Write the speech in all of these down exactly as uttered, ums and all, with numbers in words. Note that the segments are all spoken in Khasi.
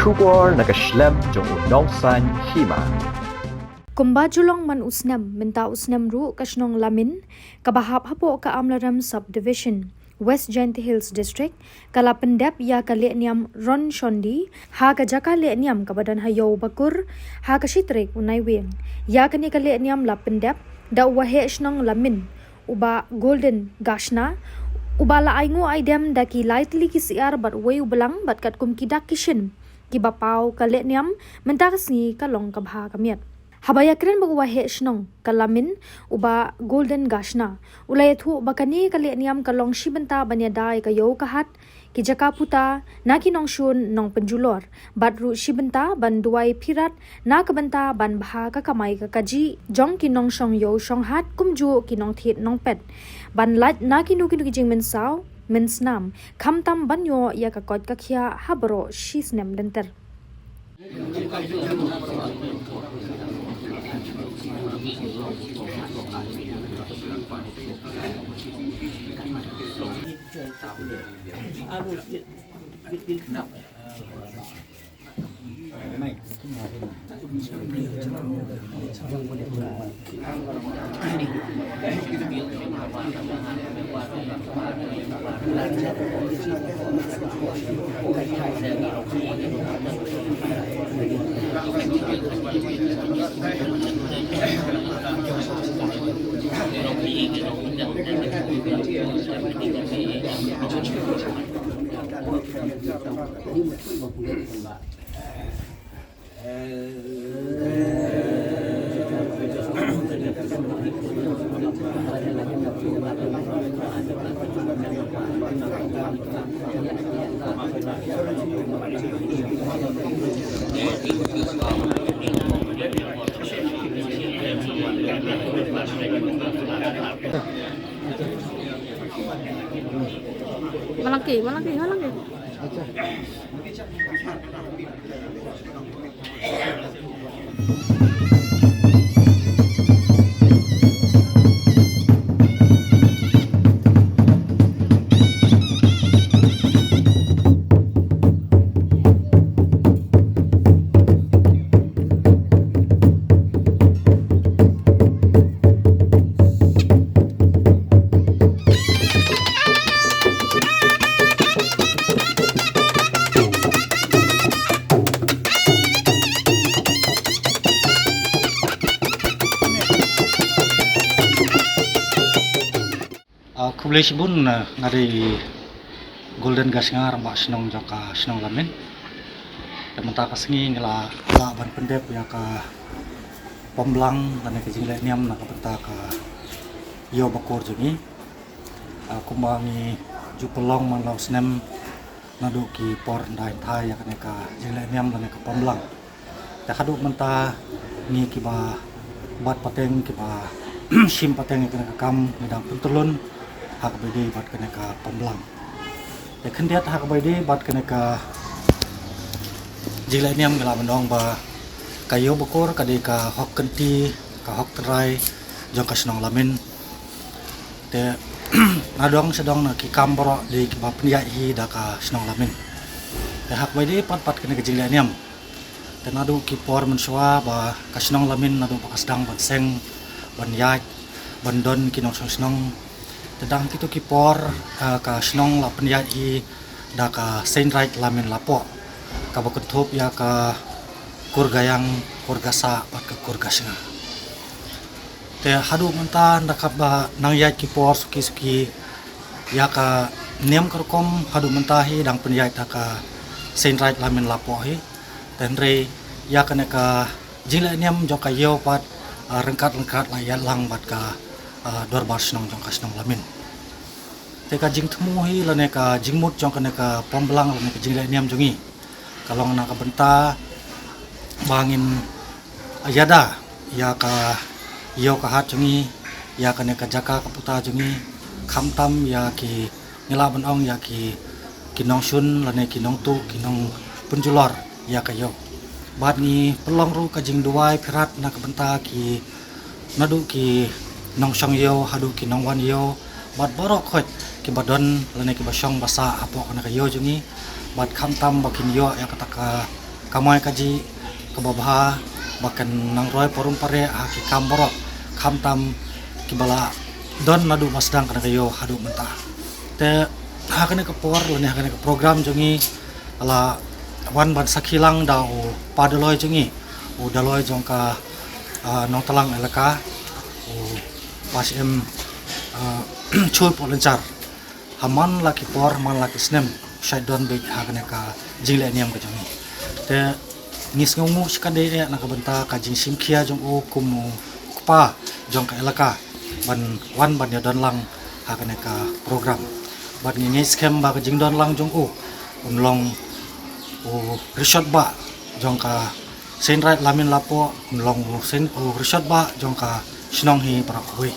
Khubor na ka shlem jong u nongsan hima. Kumba ju long man u snem, mynta u snem ruh ka shnong Lamin, kaba hap hapoh ka Amlarem Subdivision, West Jaintia Hills District, ka la pyndep ïa ka lehniam Ron Shondi ha ka jaka lehniam kaba don ha Ïew Bakur, ha ka shi tarik u Naiwieng. Ïa kane ka lehniam la pyndep da u waheh shnong Lamin, u Bah Golden Gashna, uba la ainguh aidem da ki lai tylli ki syiar bad uwei u blang bad katkum ki dak ki shin kiba paw ka lehniam, mynta ka sngi ka long ka bha ka miat. Haba ïakren bad u waheh shnong ka Lamin, u Bah Golden Gashna, u la ïathuh ba kane ka lehniam ka long shi bynta ban ïada ïa ka ïew ka hat, ki jaka puta na ki nongshun nongpynjulor, bad ruh shi bynta ban duwai phirat na ka bynta ban bha ka kamai ka kajih jong ki nongshong ïew shong hat kumjuh ki nongthied nongpet, ban lait na kino kino ki jingmynsaw mynsnam, khamtam ban ïoh ïa ka koit ka khiah ha baroh shi snem lynter. Malaki, malaki, malaki. Ah, khublei shibun, ah, nga dei Golden Gasnga, rangbah shnong jong ka shnong Lamin. Te mynta ka sngi ngi la lah ban pyndep ïa ka pom blang lane ka jingleh niam na ka bynta ka Ïew Bakor jong ngi. Ah, kumba ngi ju pynlong man la u snem naduh ki por ndai nthai ïa kane ka jingleh niam lane ka pom blang. Te haduh mynta ngi kiba bat pateng, kiba shim pateng ïa kane ka kam, ngi dang pyntylun ha kaba ïadei bad kane ka pom blang. Te khyndiat ha kaba ïadei bad kane ka jingleh niam, ngi lah ban ong ba ka Ïew Bakor ka dei ka hok kynti, ka hok tynrai jong ka shnong Lamin. Te nadong shadong na ki kam baroh dei kiba pynïaid hi da ka shnong Lamin. Te ha kaba ïadei pat bad kane ka jingleh niam, te naduh ki por mynshuwa ba ka shnong Lamin naduh ba ka sdang ban seng, ban ïaid, ban don ki nongshong shnong. Te dang kito ki por, eh, ka shnong la pynïaid hi da ka Seiñraij Lamin Lapoh, kaba kynthup ïa ka Kur Gaiang, Kur Gasah bad ka Kur Gasnga. Te haduh mynta, da kaba nang ïaid ki por suki suki, ïa ka niam ka rukom haduh mynta hi dang pynïaid da ka Seiñraij Lamin Lapoh hi. Te hynrei ïa kane ka jingleh niam jong ka ïew pat, ah, ryngkat ryngkat la ïaid lang bad ka, ah, dorbar shnong jong ka shnong Lamin. Te ka jingthmu hi lane ka jingmut jong kane ka pom blang lane ka jingleh niam jong ngi ka long na ka bynta ba ngin ïada ïa ka ïew ka hat jong ngi, ïa kane ka jaka ka puta jong ngi, khamtam ïa ki, ngi lah ban ong ïa ki, ki nongshun lane ki nongtuh, ki nongpynjulor ïa ka ïew. Bad ngi pynlong ruh ka jingduwai phirat na ka bynta ki, naduh ki nongshong ïew haduh ki nongwan ïew, bad baroh khoit kiba don lane kiba shong ba sah hapoh kane ka ïew jong ngi, bad khamtam ba kin ïoh ïa kata ka Kamai kajih kaba bha ba kan nang roi parum pare ha ki kam baroh, khamtam kiba la don naduh ba sdang kane ka ïew haduh mynta. Te ha kane ka por lane ha kane ka program jong ngi la wan ban sakhi lang da u pa Daloi jong ngi, u Daloi jong ka, ah, Nongtalang elaka, u pa Syiem, ah, Choi Poh Lynchar. Ha man la ki por, man la ki snem, shait don beit ha kane ka jingleh niam ka jong ngi. Te ngi sngewnguh shikatdei eh na ka bynta ka jingshim khia jong u kum u kpa jong ka elaka ban wan ban ïa don lang ha kane ka program. Bad ngi ngeit skhem ba ka jingdon lang jong u un long u rishot ba jong ka Seiñraij Lamin Lapoh, un long u Seiñ, u rishot ba jong ka shnong hi baroh kawei.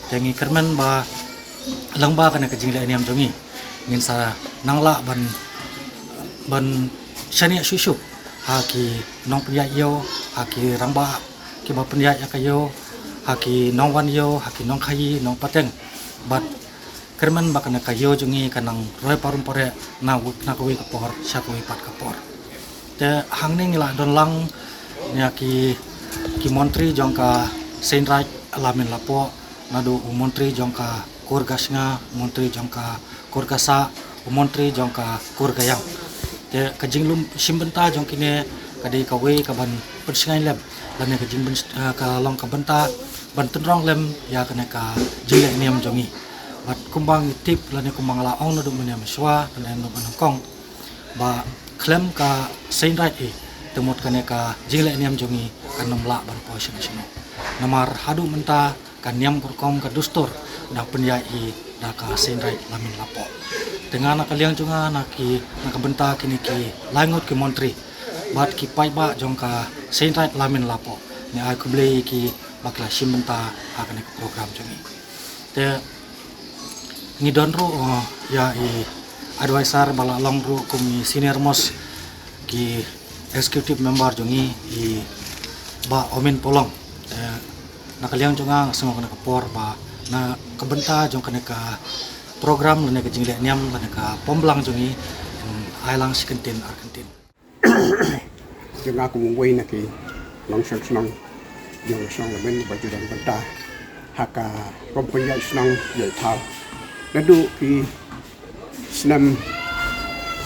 Te ngi kyrmen ba lyngba kane ka jingleh niam jong ngi, ngin sa nang lah ban, ban shaniah shuh shuh ha ki nongpynïaid ïew, ha ki rangbah kiba pynïaid ïa ka ïew, ha ki nongwan ïew, ha ki nongkhaïi nongpateng. Bad kyrmen ba kane ka ïew jong ngi kan nang roi parum pare na, na kawei ka por sha kawei pat ka por. Te hangne ngi la don lang ïa ki, ki montri jong ka Seiñraij Lamin Lapoh, naduh u montri jong ka kur ka sngi, montri jong ka kur ka sah, u montri jong ka kur ka ïing. Te ka jinglum shim bynta jong kine ka dei kawei ka ban pynshngaiñ lem lane ka jing, eh, ka long ka bynta ban tynrong lem ïa kane ka jingleh niam jong ngi. Bad kumba ngi tip lane kumba nga la ong naduh mynne mynshuwa lane naduh mynnyngkong, ba khlem ka Seiñraij hi, te mut kane ka jingleh niam jong ngi kan ym lah ban poi shano shano. Namar haduh mynta ka niam ka rukom ka dustur dang pynïaid hi da ka Seiñraij Lamin Lapoh. Te nga na ka liang jong nga, na ki, na ka bynta kine ki laingut ki montri bad ki paidbah jong ka Seiñraij Lamin Lapoh, ngi ai khublei ïa ki ba ki la shim bynta ha kane ka program jong ngi. Te ngi don ruh, eh, ïa i advisor ba la long ruh kum i senior most ki executive member jong ngi, i Bah Omin Pulong. Eh, na ka liang jong nga, nga sngew kane ka por ba na ka bynta jong kane ka program lane ka jingleh niam lane ka pom blang jong ngi, em, ai lang shi kyntien ar kyntien. Jong nga kum uwei na ki nongshong shnong jong ka shnong Lamin ba ju don bynta ha ka rukom pynïaid shnong ïaid thaw. Naduh ki snem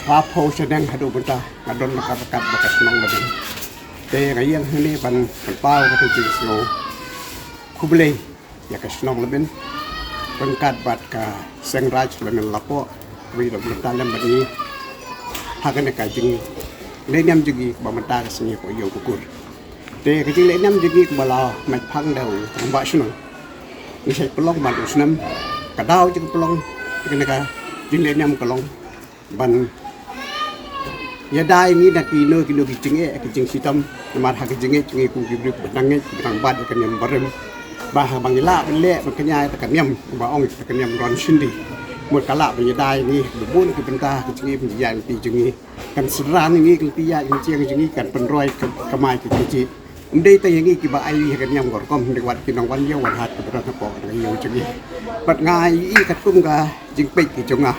phra phew shaneng haduh mynta nga don ryngkat ryngkat bad ka shnong Lamin. Te nga ïeng hangne ban pynpaw kata ka jingsngew khublei ïa ka shnong Lamin ryngkat bad ka Seiñraij Lamin Lapoh, ba ki don bynta lem bad ngi ha kane ka jingleh niam jong ngi ba mynta ka sngi ka ïew Bukur. Te ka jingleh niam jong ngi kumba la mait phang da u rangbah shnong, ngi shait pynlong bad u snem, ka daw jong ka pynlong kane ka jingleh niam ka long ban ïada ïa ngi na kino kino ki jingeh ki jingshitom. Namar ha ka jingngeit jong ngi kum ki briew kiba dang ngeit, kiba dang bat ïa ka niam barim, ba haba ngi lah ban leh ban kñia ïa ka niam, ba ong ïa ka niam ron shynrang, mut ka lah ban ïada ïa ngi ha bun ki bynta ha ka jingim jingïaid lynti jong ngi. Kan synran ïa ngi ka lynti ïaid ka lynti jong ngi, kan pynroi ka, kamai ka kajih. Ym dei tang ïa ngi kiba ai ïa ka niam ka rukom, hynrei wat ki nongwan ïew wan hat kiba don hapoh ka ïew jong ngi. Bad nga ïohi katkum ka jingpeit ka jong nga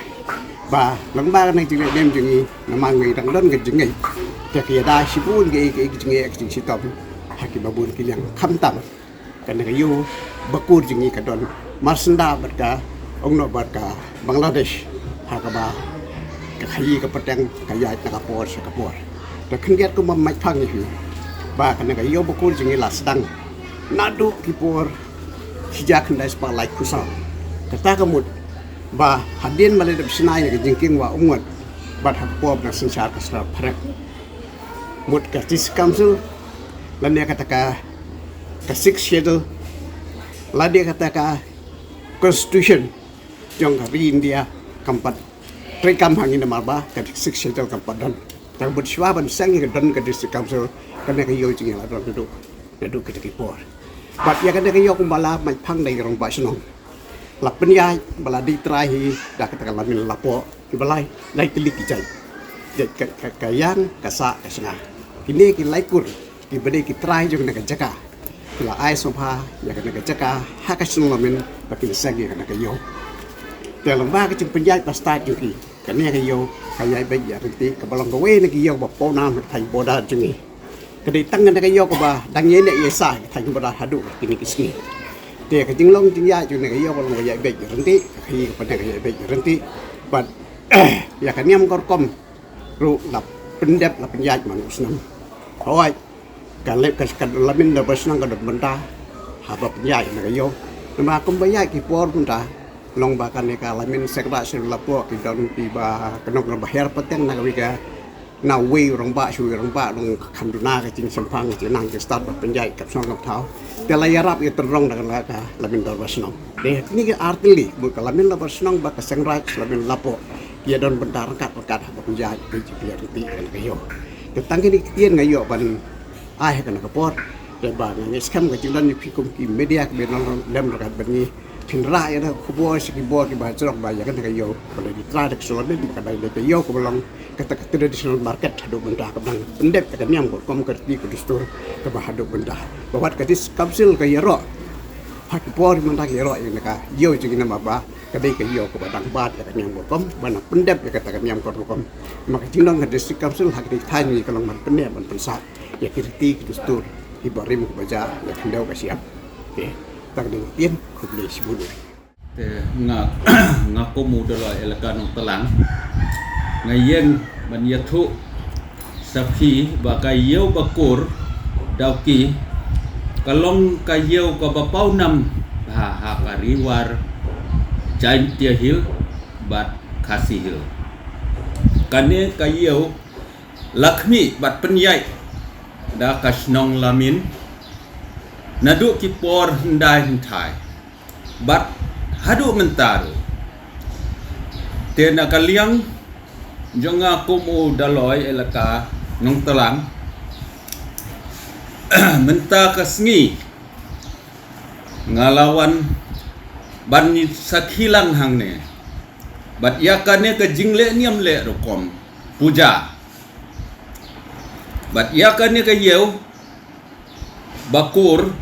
ba lyngba kane ka jingleh niam jong ngi, namar ngi dang don ka jingngeit, te ka ïada shibun ka, ka, ka jingngeit ka jingshitom ha kiba bun ki liang, khamtam kane ka ïew Bukur jong ngi ka don marsyndah bad ka, ong noh, bad ka Bangladesh, ha kaba ka khaïi ka pateng ka ïaid na ka por sha ka por. Te khyndiat kumba mait phang ïa phi ba kane ka ïew Bukur jong ngi la sdang naduh ki por shi hajar khyndai spah laiphew saw. Kata ka mut ba hadien ba la dep shna ïa ka jingkieng wah umngot bad ha ka por ba dang synshar ka sla phareng, mut ka District Council lane kata ka, ka Sixth Schedule lane kata ka Constitution jong ka ri India kam pat treikam ha ngi, namar ba ka Sixth Schedule kam pat don. Tang bad shuwa ban seng ïa ka don ka District Council, kane ka ïew jong ngi la don naduh, naduh kita ki por. Bad ïa kane ka ïew kumba la mait phang da i rangbah shnong, la pynïaid ba la dei trai hi da kata ka Lamin Lapoh, kiba lai, lai tylli ki jait. Jait ka, ka, ka ïang, ka sah, ka shynga. Kine ki lai kur kiba dei ki trai jong kane ka jaka ki la ai sngewbha ïa kane ka jaka ha ka shnong Lamin ba kin seng ïa kane ka ïew. Te lyngba ka jingpynïaid ba stad jong ki, Kane ka ïew ka ïaid beit ïaid ryntih kaba long kawei na ki ïew ba pawnam ha thaiñ border jong ngi. Ka dei tang kane ka ïew kaba dang ïaineh ïaisah ha thaiñ border haduh kine ki sngi. Te ka jinglong jingïaid jong kane ka ïew ka long ba ïaid beit ïaid ryntih, ka khaïi ka pyneh ka ïaid beit ïaid ryntih. Bad ïa ka niam ka rukom ruh la pyndep la pynïaid man u snem. Hooid, ka lep ka, ka lamin da ba shnong ka don bynta haba pynïaid na ka ïew. Namar kumba ïaid ki por bynta long ba kane ka lamin Seng Raij Lapoh ki don kiba kynnoh kynnoh ba her pateng na kawei ka, na uwei u rangbah sha uwei u rangbah, long ka kham duna ka jingshemphang ka jingnang jingstad ba pynïaid ka shnong ka thaw. Te la ïarap ïa tynrong da ka lamin dorbar shnong. Te kine ki artylli, mut ka lamin dorbar shnong bad ka Seng Raij lamin Lapoh, ki ïa don bynta ryngkat ryngkat haba pynïaid ka jingpynïaid ryntih kane ka ïew. Te tang kine ki ktien nga ïoh ban ai ha kane ka por. Te ba nga ngeit skhem ka jingdon ïa phi kum ki media kiba ïa nang lem ryngkat bad ngi, phin rah ïa kane ka khubor sha ki bor kiba ha jrong ba ïa kane ka ïew ba la ïa trai da ka shu lamin, ba ka dei ka ïew kaba long kata ka traditional market haduh bynta, kaba dang pyndep ïa ka niam ka rukom ka riti ka dustur kaba haduh bynta. Ba wat ka District Council ka ïaroh ha ki por mynta ka ïaroh ïa kane ka ïew jong ngi namar ba ka dei ka ïew kaba dang bat ïa ka niam ka rukom, ba nang pyndep ïa kata ka niam ka rukom. Namar ka jingdon ka District Council ha kine ki thaiñ ngi ka long ban pyndep ban pynsah ïa ki riti ki dustur kiba rim kiba jia ïa ka khyndew ka shyiap. Te tang kine ki ktien, khublei shibun. Te nga, nga kum u Daloi Elaka Nongtlang, nga ïeng ban ïathuh sa phi ba ka ïew Bakur Dawki ka long ka ïew kaba pawnam ha, ha ka Ri War, Jaintia Hill bad Khasi Hill. Kane ka ïew la khmih bad pynïaid da ka shnong lamin naduh ki por hyndai hynthai bad haduh mynta ruh. Te na ka liang jong nga kum u Daloi Elaka Nongtlang, mynta ka sngi nga la wan ban sakhi lang hangne bad ïa kane ka jingleh niam leh rukom, puja, bad ïa kane ka ïew Bakur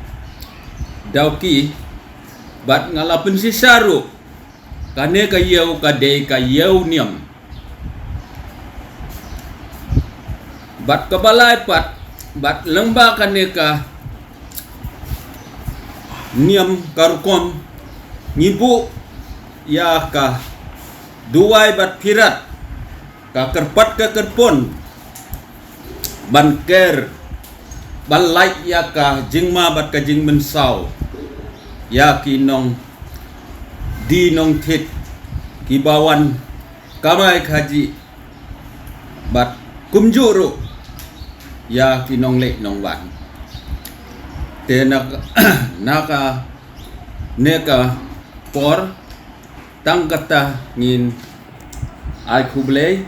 Dawki, bad nga la pynshisha ruh kane ka ïew ka dei ka ïew niam. Bad kaba lai pat, bad lyngba kane ka niam ka rukom, ngi buh ïa ka duwai bad phirat, ka kyrpad ka kyrpon, ban ker, ban lait ïa ka jingma bad ka jingmynsaw ïa ki nongdie nongthied kiba wan kamai kajih bad kumjuh ruh ïa ki nongleit nongwan. Te na ka, na kane ka por, tang kata ngin ai khublei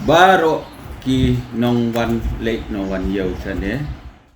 baroh ki nongwan leit nongwan ïew shane.